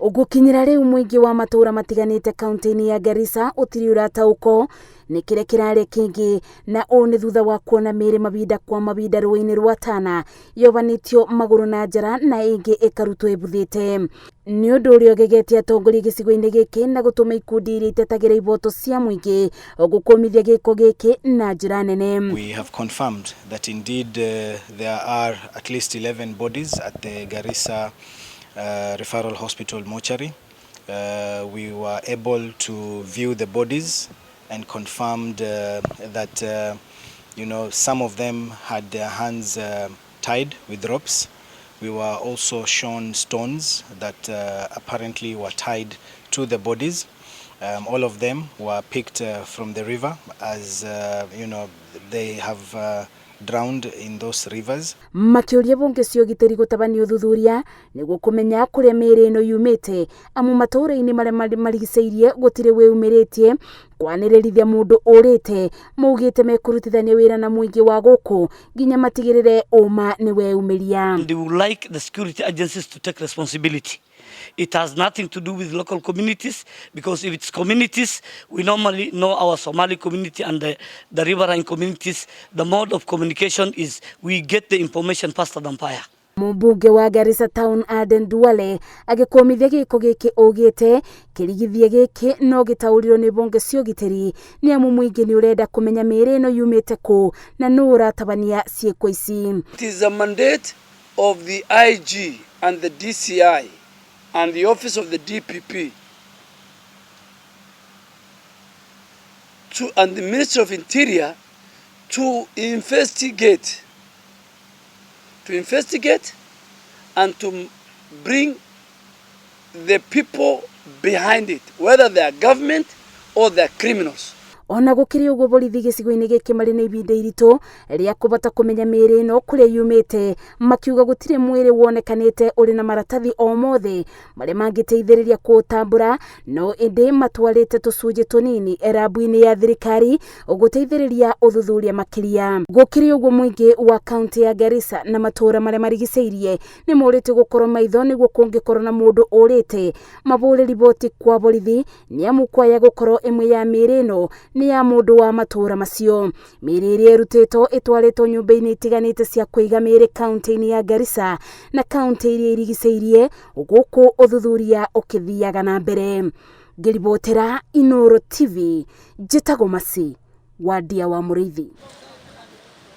Gũkinyĩra rĩu mũingĩ wa matũũra matiganĩte kaunti-inĩ ya Garissa ũtirĩ ũrataũkwo nĩ kĩrĩa kĩrarĩ kĩngĩ, na ũũ nĩ thutha wa kuona mĩĩrĩ mabinda kwa mabinda rũĩ-inĩ rwa Tana yovanĩtio magũrũ na njara na ĩngĩ ĩkarutwo ĩbuthĩte. Nĩ ũndũ ũrĩa ũgegetie atongoria gĩcigo-inĩ gĩkĩ na gũtũma ikundi iria itetagĩra iboto cia mũingĩ gũkũmithia gĩko gĩkĩ na njĩra nene. We have confirmed that indeed there are at least 11 bodies at the Garissa Referral Hospital mortuary. We were able to view the bodies and confirmed that some of them had their hands tied with ropes. We were also shown stones that apparently were tied to the bodies. All of them were picked from the river as they have drowned in those rivers. Makĩũria bunge cia ũgitĩri gũtabania ũthuthuria nĩguo kũmenya kũrĩa mĩĩrĩ ĩno yumĩte, amu matũũra-inĩ marĩa marigicĩirie gũtirĩ wĩyumĩrĩtie kwanĩrĩrithia mũndũ ũrĩte. Maugĩte mekũrutithania wĩra na mũingĩ wa gũkũ nginya matigĩrĩre ũma nĩ weyumĩria. They would like the security agencies to take responsibility. It has nothing to do with local communities, because if it's communities, we normally know our Somali community and the riverine communities. The mode of communication is we get the information faster than fire. Mũmbunge wa Garissa Town Aden Duale agĩkũmithia gĩko gĩkĩ augĩte kĩrigithie gĩkĩ no gĩtaũrirwo nĩ bonge cia ũgitĩri nĩ amu mũingĩ nĩ ũrenda kũmenya mĩĩrĩ ĩno yumĩte kũ na nũ ũratabania ciĩko ici. It is a mandate of the IG and the DCI and the office of the DPP and the Ministry of Interior to investigate and to bring the people behind it, whether they are government or they are criminals. Ona gũkĩrĩ ũguo borithi gĩcigo-inĩ gĩkĩ marĩ na ibinda iritũ rĩa kũbota kũmenya mĩĩrĩ ĩno kũrĩa yumĩte, makiuga gũtirĩ mwĩrĩ wonekanĩte ũrĩ na maratathi o mothe marĩa mangĩteithĩrĩria kũũtambũra, no ĩndĩ matwarĩte tũcunjĩ tũnini rabu-inĩ ya thirikari gũteithĩrĩria ũthuthuria makĩria. Gũkĩrĩ ũguo mũingĩ wa kaunti ya Garissa na matũũra marĩa marigicĩirie nĩ morĩtio gũkorwo maitho nĩguo kũngĩkorwo na mũndũ ũrĩte mabũre riboti kwa borithi nĩ amu kwaya gũkorwo ĩmwe ya mĩĩrĩ ĩno nĩ ya mũndũ wa matũũra macio. Mĩĩrĩ ĩrĩa ĩrutĩtwo ĩtwarĩtwo nyũmba-inĩ itiganĩte cia kũiga mĩĩrĩ kaunti-inĩ ya Garissa na kaunti iria irigicĩirie, gũkũ ũthuthuria ũkĩthiaga na mbere. Ngĩribotera Inooro TV, njĩtagwo Masi Wandia wa Mũrĩithi.